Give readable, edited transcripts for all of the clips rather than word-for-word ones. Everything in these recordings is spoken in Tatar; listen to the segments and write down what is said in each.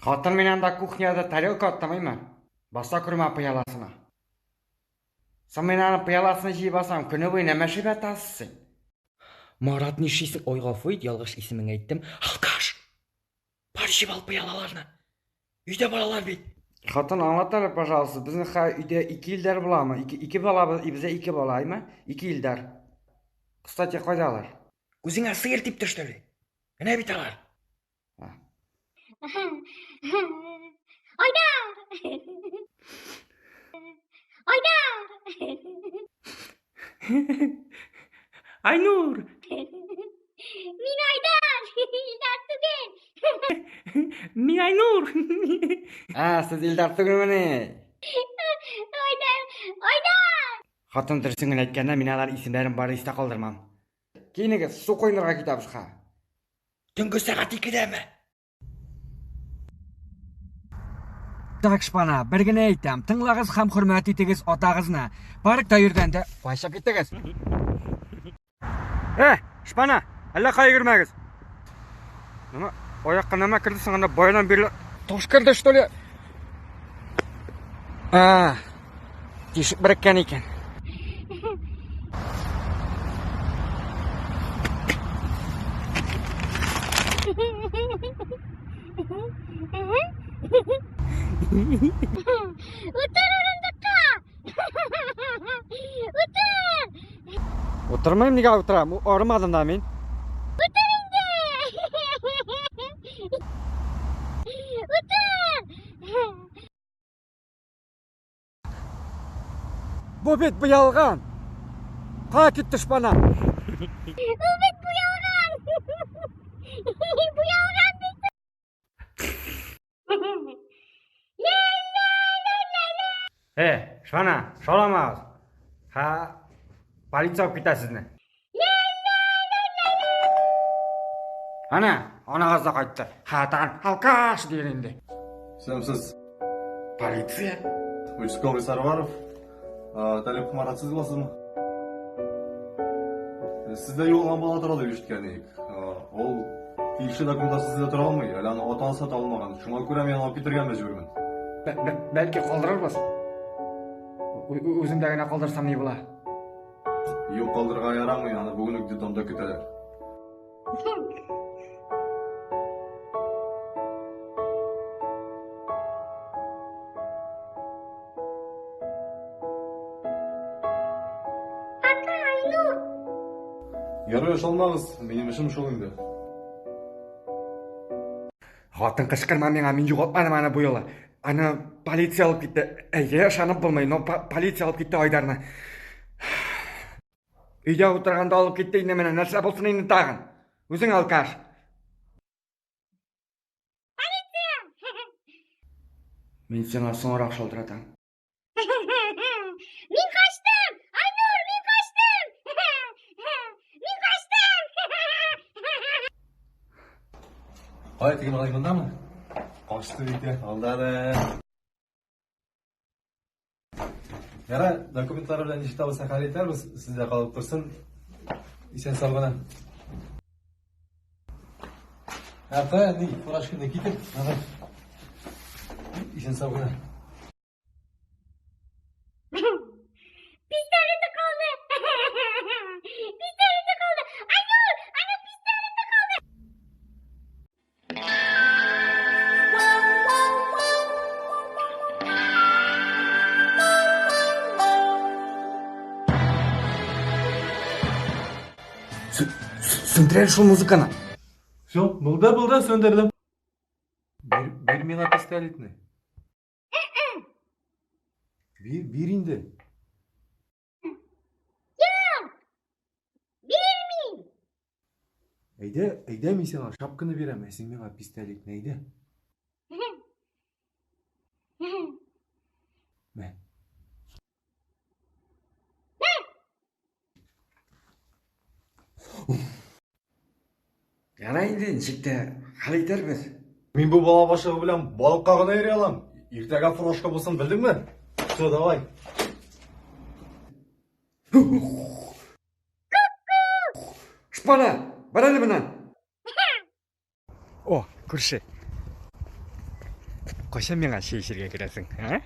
Хатын мин анда кухняда тарелка аттым, әйме? Баса күрмә пыяласына. Соң мин аны пыяласына җыеп алсам, көне буе нәмә эшләп ятасыз син? Марат, нишлисең? Ой, гафу ит, ялгыш исемеңне әйттем. Алкаш! Бар җыеп ал пыялаларны. Өйдә балалар бит. Хатын, аңлат әле, пожалуйста, безнең хә өйдә ике Илдар буламы? Ике, ике балабыз, бездә ике бала, әйме? Ике Илдар. Кстати, кайда алар? Күзеңә сыер тип төште әле. Менә бит алар. Айдар! Айдар! Айнур! Мин Айдар! Илдар түгел! Мин Айнур! Ә, сез Илдар түгелмени? Айдар! Айдар! Хатын дөресен генә әйткәндә, мин алар исемнәрен бары истә калдырмам. Киенегез, су коенырга китәбез ха. Төнге сәгать икедәме? Так, шпана, бер генә әйтәм, тыңлагыз һәм хөрмәт итегез атагызны. Паркта йөргәндә кайчак киттегез? Э, шпана, әллә кая йөрмәгез. Нәмә, аякка нәмә керде соң анда баянан бирле таш керде, что ли? А, тишек береккән икән. Утыр урындыкка! Утыр! Утырмыйм, нигә утырам? Арымадым да мин. Утыр инде! Утыр! Бу бит буялган. Кая китте шпана? Ул бит буялган! Буялган бит! Э, шпана, шауламагыз. Ха, полиция алып китә сезне. Ана, анагыз да кайтты. Ха, тагын алкаш дигән инде. Исәнмесез. Полиция? Участковый Сарваров. Талипов Марат сез буласызмы? Сездә югалган бала тора дип ишеткән идек. Ул тиешле документларсыз сездә тора алмый, әле аны ата-анасы да алмаган. Шуңа күрә мин аны алып китергә мәҗбүрмен. Бәлки калдырырбыз. Үземдә генә калдырсам ни була? Юк, калдырырга ярамый, аны бүген үк детдомда көтәләр. Пока, Айнур! Ярый, ышанмагыз, минем эшем шул инде. Хатын кычкырма миңа, мин югалтмадым аны бу юлы. Аны полиция алып китте. Әйе, ышанып булмый, но полиция алып китте Айдарны. Өйдә утырганда алып китте инде менә, нәрсә булсын инде тагын. Үзең алкаш. Полиция! Мин сиңа соңрак шалтыратам. Мин качтым! Айнур, мин качтым! Мин качтым! Кая теге малай мондамы? Качты бит, алдады. Яра, документлары белән ничек табылса хәл итәрбез, сездә калып торсын. Исән сау гына. Ә, кая, ни, фуражканы китер. Давай. Исән сау гына. Пистолеты калды! Пистолеты калды! Айнур, аның пистолеты калды! Сүндер шул музыканы. Все, булды, булды, сүндердем. Бир, бир миңа пистолетны. Бир, бир инде. Юк! Бирмим! Әйдә, әйдә, мин сиңа шапканы бирәм, ә син миңа пистолетны, әйдә. Мә. Ярай инде, ничек тә хәл итәрбез. Мин бу бала башлыгы белән балыкка гына йөри алам. Иртәгә фуражка булсын, белдеңме? Все, давай. Шпана, бар әле моннан. О, күрше. Кайчан миңа чәй эчәргә керәсең, ә?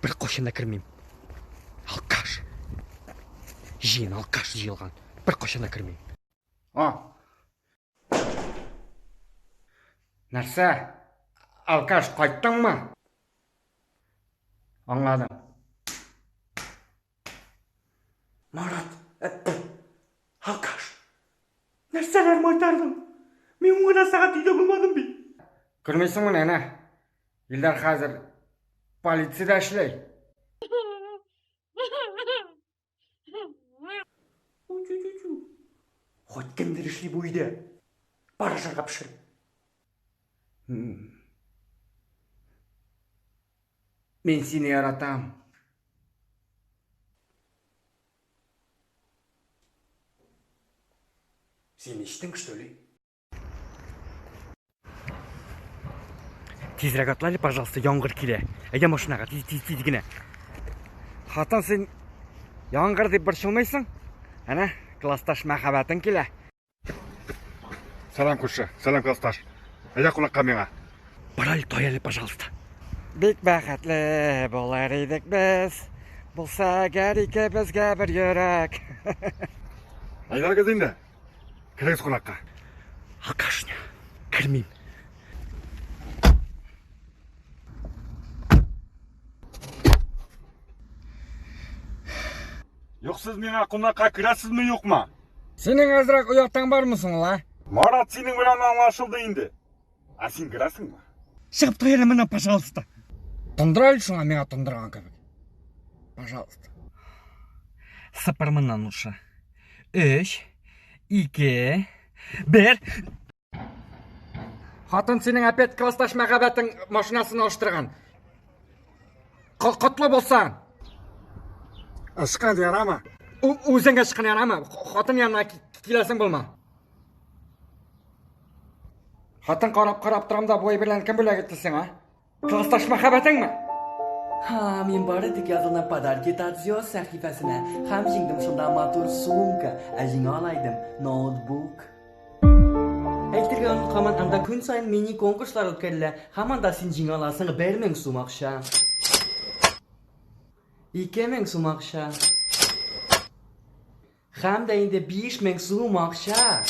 Бер кайчан да кермим. Алкаш. Җыен алкаш җыелган. Бер кайчан да кермим. А. Нәрсә? Алкаш, кайттыңмы? Аңладым. Марат, алкаш. Нәрсәләр майтардың? Мин ун гына сәгать өйдә булмадым бит. Күрмисеңме, әнә? Илдар хәзер полициядә эшли. Хоть кемдер эшли бу өйдә. Бар ашарга пешер. Мин сине яратам. Син эчтең, что ли? Тизрәк атла әле, пожалуйста, яңгыр килә. Әйдә машинага, тиз, тиз, тиз генә. Хатын, син яңгыр дип борчылмыйсың? Әнә, классташ мәхәббәтең килә. Сәлам, күрше. Сәлам, классташ. Әйдә кунакка миңа. Бар әле, тай әле, пожалуйста. Бик бәхетле булыр идек без, булса әгәр икебезгә бер йөрәк. Әйдәгез инде. Керегез кунакка. Алкашня. Кермим. Юк, сез миңа кунакка керәсезме, юкмы? Синең әзрәк оятың бармы соң, ла? Марат синең белән аңлашылды инде. Ә син керәсеңме? Чыгып тор әле моннан, пожалуйста. Тондыр әле шуңа миңа тондырган кебек. Пожалуйста. Сыпыр моннан лучше. Өч, ике, бер. Хатын синең опять классташ мәхәббәтең машинасын алыштырган. Котлы булсын. Ышкан ярама. Үзең ышкын ярама. Хатын янына киләсең булма. Хатын карап-карап торам да, бу әйберләрне кем бүләк итте сиңа? Классташ мәхәббәтеңме? Ха, мин бары тик язылдым Подарки от звезд сәхифәсенә һәм җиңдем шунда матур сумка, ә җиңә алайдым ноутбук. Әйтергә онытканмын, анда көн саен мини-конкурслар үткәрелә һәм анда син җиңә аласың 1000 сум акча. 2000 сум акча. Һәм дә инде 5000 сум акча.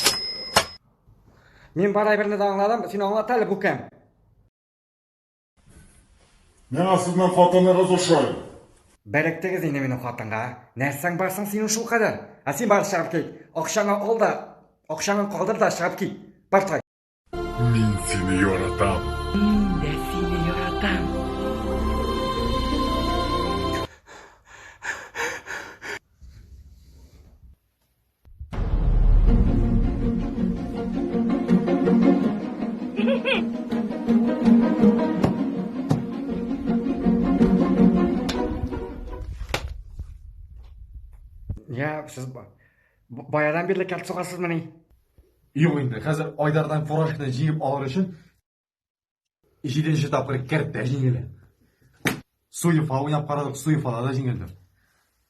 Мин бар әйберне дә аңладым, син аңлат әле, бу кем? Миңа сезнең хатыныгыз ошый. Беректегез инде минем хатынга. Нәрсәң бар соң синең шул кадәр? Ә син бар чыгып кит. Акчаңа ал да, акчаңа калдыр да чыгып кит. Бар тай. Мин сине яратам. Мин дә сине яратам. Я, сез баядан бирле кәрт сугасызмыни? Юк инде, хәзер Айдардан фуражканы җыеп алыр өчен җиденче тапкыр кәрттә җиңелә. Суефа уйнап карадык, Суефада да җиңелдем.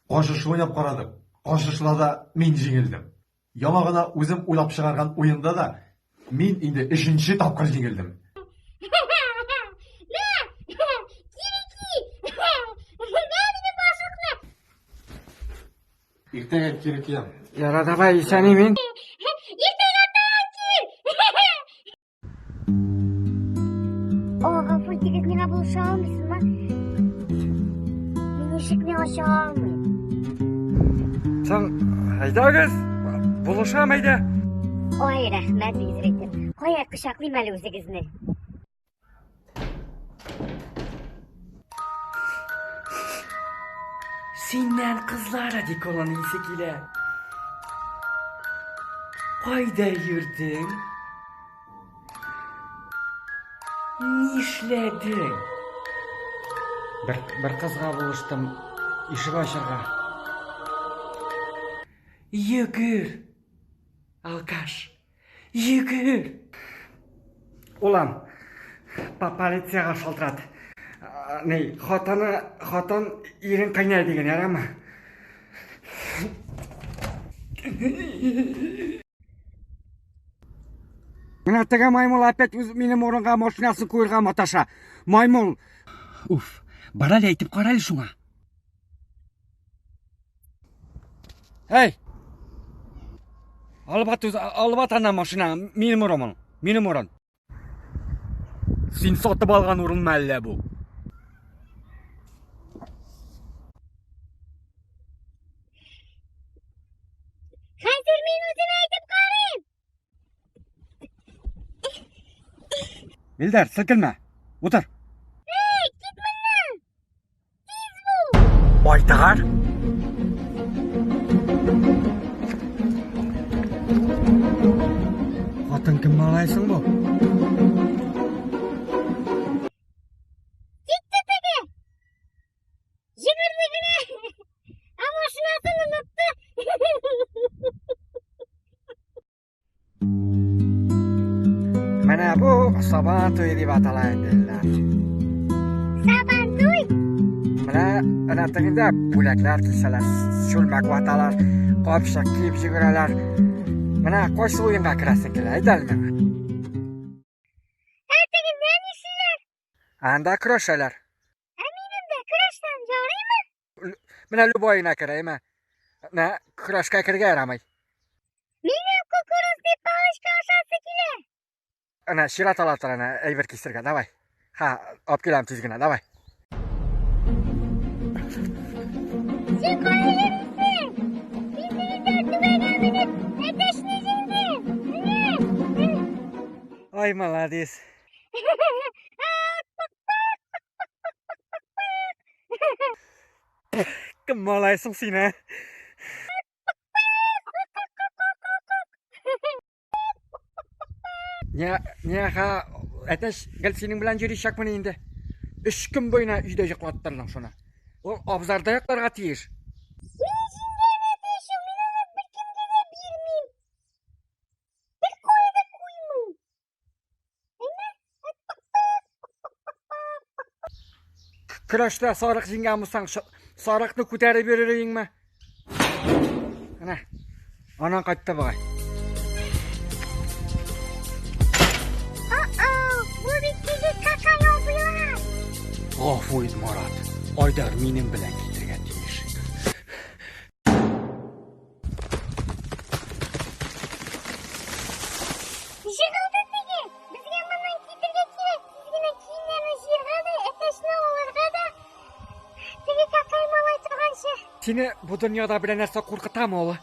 Кашышлы уйнап карадык, Кашышлыда да мин җиңелдем. Яңа гына үзем уйлап чыгарган уенда да мин инде өченче тапкыр җиңелдем. Мә! Кире ки! Мә минем башлыкны! Иртәгә кире киям. Яра, давай, исән-имин. Иртәгә тагын кил! О, гафу итегез, миңа булыша алмыйсызмы? Мин ишекне ача алмыйм. Соң, әйдәгез, булышам, әйдә. Ой, рәхмәт, бигрәк. Кая кочаклыйм әле үзегезне. Синнән кызлар одеколоны исе килә. Кайда йөрдең? Нишләдең? Бер, бер кызга булыштым ишек ачарга. Йөгер, алкаш. Йөгер! Улам, полициягә шалтырат. Ни, хатыны, хатын ирен кыйнай дигән, ярамы? Менә теге маймыл опять үз минем урынга машинасын куерга маташа. Маймыл. Уф, бар әле әйтеп кара әле шуңа. Эй! Алып ат, алып ат аннан машина. Минем урыным. Минем урын. Син сатып алган урынмы әллә бу? Хәзер мин үзем әйтеп карыйм. Илдар, селкенмә. Утыр. Эй, кит моннан. Тиз бул. Айдар? Хатын кем малайсың бу? Китте теге. Җибәрде генә. Ә машинасын онытты. Менә бу Сабан туе дип атала инде. Сабан туй? Менә әнә тегендә бүләкләр кисәләр, чүлмәк ваталар, капчык киеп җигерәләр. Менә кайсы уенга керәсең килә, әйт әле миңа. Ә тегендә нишлиләр? Анда көрәшәләр. Ә минем дә көрәшсәм ярыймы? Менә любойына керә, әйме? Менә көрәшкә керергә ярамый. Минем кукурузный палочка ашасы килә. Әнә чират ала тор, әнә әйбер кисергә, давай. Ха, алып киләм тиз генә, давай. Син кая йөрисең? Мин синең түбәгә менеп, әтәчне җиңдем. Менә. Ай, молодец. Кем малайсың син, ә? Не, не, ха, әтәч гел синең белән йөричәкмени инде. Өч көн буена өйдә йоклаттырдың шуны. Ул абзарда йокларга тиеш. Мин җиңгән әтәч ул, мин аны беркемгә дә бирмим. Бер кая да куймыйм. Көрәштә сарык җиңгән булсаң, сарыкны күтәреп йөрер идеңме? Менә. Анан кайтты бугай. О-о, бу бит теге какай абыйлар. Гафу ит, Марат. Айдар минем белән китергә тиеш. Җыгылды теге. Безгә моннан китергә кирәк. Тиз генә киемнәрне җыярга да, әтәчне алырга да. Теге какай малай торганчы. Сине бу дөньяда берәр нәрсә куркытамы, улы?